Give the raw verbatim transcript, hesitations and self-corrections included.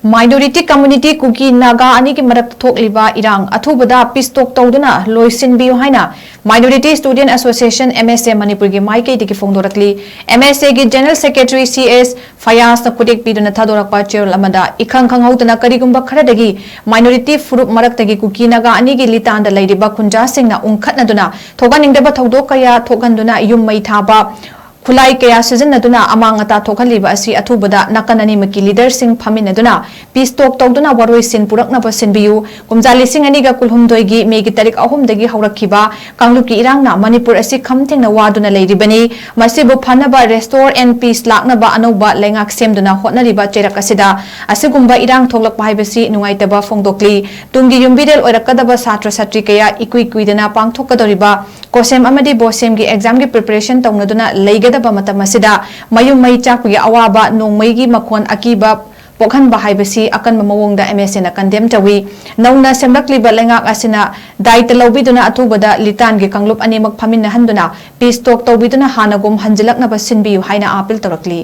Minority community ꯀꯨꯀꯤ ꯅꯥꯒꯥ ꯑꯅꯤꯒꯤ ꯃꯔꯛꯇ ꯊꯣꯛꯂꯤꯕ ꯏꯔꯥꯡ ꯑꯊꯨꯕꯗ peace talk ꯇꯧꯗꯨꯅ ꯂꯣꯏꯁꯤꯟꯕꯤꯌꯨ ꯍꯥꯏꯅ Minority Student Association, M S A, ꯃꯅꯤꯄꯨꯔꯒꯤ ꯃꯥꯏꯀꯩꯗꯒꯤ ꯐꯣꯡꯗꯣꯔꯛꯂꯤ꯫ M S A ꯒꯤ General Secretary C S ꯐꯌꯥꯖꯅ ꯈꯨꯗꯦꯛ ꯄꯤꯗꯨꯅ ꯊꯥꯗꯣꯔꯛꯄ ꯆꯦꯔꯣꯜ ꯑꯃꯗ, ꯏꯈꯪ ꯈꯪꯍꯧꯗꯅ ꯀꯔꯤꯒꯨꯝꯕ ꯈꯔꯗꯒꯤ minority ꯐꯨꯔꯨꯞ ꯃꯔꯛꯇꯒꯤ ꯀꯨꯀꯤ ꯅꯥꯒꯥ ꯑꯅꯤꯒꯤ ꯂꯤꯇꯥꯟꯗ ꯂꯩꯔꯤꯕ ꯈꯨꯟꯖꯥꯁꯤꯡꯅ ꯎꯪꯈꯠꯅꯗꯨꯅ ꯊꯣꯛꯍꯟꯅꯤꯡꯗꯕ ꯊꯧꯗꯣꯛ ꯀꯌꯥ ꯊꯣꯛꯍꯟꯗꯨꯅ ꯌꯨꯝ ꯃꯩ ꯊꯥꯕ, ꯈꯨꯠꯂꯥꯏ ꯀꯌꯥ ꯁꯤꯖꯤꯟꯅꯗꯨꯅ ꯑꯃꯥꯡ ꯑꯇꯥ ꯊꯣꯛꯍꯜꯂꯤꯕ ꯑꯁꯤ ꯑꯊꯨꯕꯗ ꯅꯥꯀꯟ ꯑꯅꯤꯃꯛꯀꯤ leaderꯁꯤꯡ ꯐꯝꯃꯤꯟꯅꯗꯨꯅ peace talk ꯇꯧꯗꯨꯅ ꯋꯥꯔꯣꯏꯁꯤꯟ ꯄꯨꯔꯛꯅꯕ ꯁꯤꯟꯕꯤꯌꯨ꯫ ꯀꯨꯝꯖꯥ ꯂꯤꯁꯤꯡ ꯑꯅꯤꯒ ꯀꯨꯟꯍꯨꯝꯗꯣꯏꯒꯤ ꯃꯦꯒꯤ ꯇꯥꯔꯤꯛ ꯑꯍꯨꯝꯗꯒꯤ ꯍꯧꯔꯛꯈꯤꯕ ꯀꯥꯡꯂꯨꯞꯀꯤ ꯏꯔꯥꯡꯅ ꯃꯅꯤꯄꯨꯔ ꯑꯁꯤ ꯈꯝ ꯊꯦꯡꯅ ꯋꯥꯗꯨꯅ ꯂꯩꯔꯤꯕꯅꯤ꯫ ꯃꯁꯤꯕꯨ ꯐꯅꯕ restore and peace ꯂꯥꯛꯅꯕ ꯑꯅꯧꯕ ꯂꯩꯉꯥꯛ ꯁꯦꯝꯗꯨꯅ ꯍꯣꯠꯅꯔꯤꯕ ꯆꯩꯔꯛ ꯑꯁꯤꯗ ꯑꯁꯤꯒꯨꯝꯕ ꯏꯔꯥꯡ ꯊꯣꯛꯂꯛꯄ ꯍꯥꯏꯕꯁꯤ ꯅꯨꯡꯉꯥꯏꯇꯕ ꯐꯣꯡꯗꯣꯛꯂꯤ꯫ ꯇꯨꯡꯒꯤ ꯌꯨꯝꯕꯤꯔꯦꯜ ꯑꯣꯏꯔꯛꯀꯗꯕ ꯁꯥꯇ꯭ꯔ ꯁꯥꯇ꯭ꯔꯤ ꯀꯌꯥ ꯏꯀꯨꯏ ꯀꯨꯏꯗꯅ ꯄꯥꯡꯊꯣꯛꯀꯗꯧꯔꯤꯕ COHSEM ꯑꯃꯗꯤ BOSEMꯒꯤ examꯒꯤ preparation ꯇꯧꯅꯗꯨꯅ ꯂꯩꯒꯗꯕ ꯃꯇꯝ ꯑꯁꯤꯗ ꯃꯌꯨꯝ ꯃꯩ ꯆꯥꯛꯄꯒꯤ ꯑꯋꯥꯕ, ꯅꯣꯡꯃꯩꯒꯤ ꯃꯈꯣꯟ ꯑꯀꯤꯕ ꯄꯣꯛꯍꯟꯕ ꯍꯥꯏꯕꯁꯤ ꯑꯀꯟꯕ ꯃꯑꯣꯡꯗ M S Aꯅ condemn ꯇꯧꯏ꯫ ꯅꯧꯅ ꯁꯦꯝꯂꯛꯂꯤꯕ ꯂꯩꯉꯥꯛ ꯑꯁꯤꯅ ꯗꯥꯏꯇ ꯂꯧꯕꯤꯗꯨꯅ ꯑꯊꯨꯕꯗ ꯂꯤꯇꯥꯟꯒꯤ ꯀꯥꯡꯂꯨꯞ ꯑꯅꯤꯃꯛ ꯐꯝꯃꯤꯟꯅꯍꯟꯗꯨꯅ peace talk ꯇꯧꯕꯤꯗꯨꯅ ꯍꯥꯟꯅꯒꯨꯝ ꯍꯟꯖꯤꯜꯂꯛꯅꯕ ꯁꯤꯟꯕꯤꯌꯨ ꯍꯥꯏꯅ appeal ꯇꯧꯔꯛꯂꯤ꯫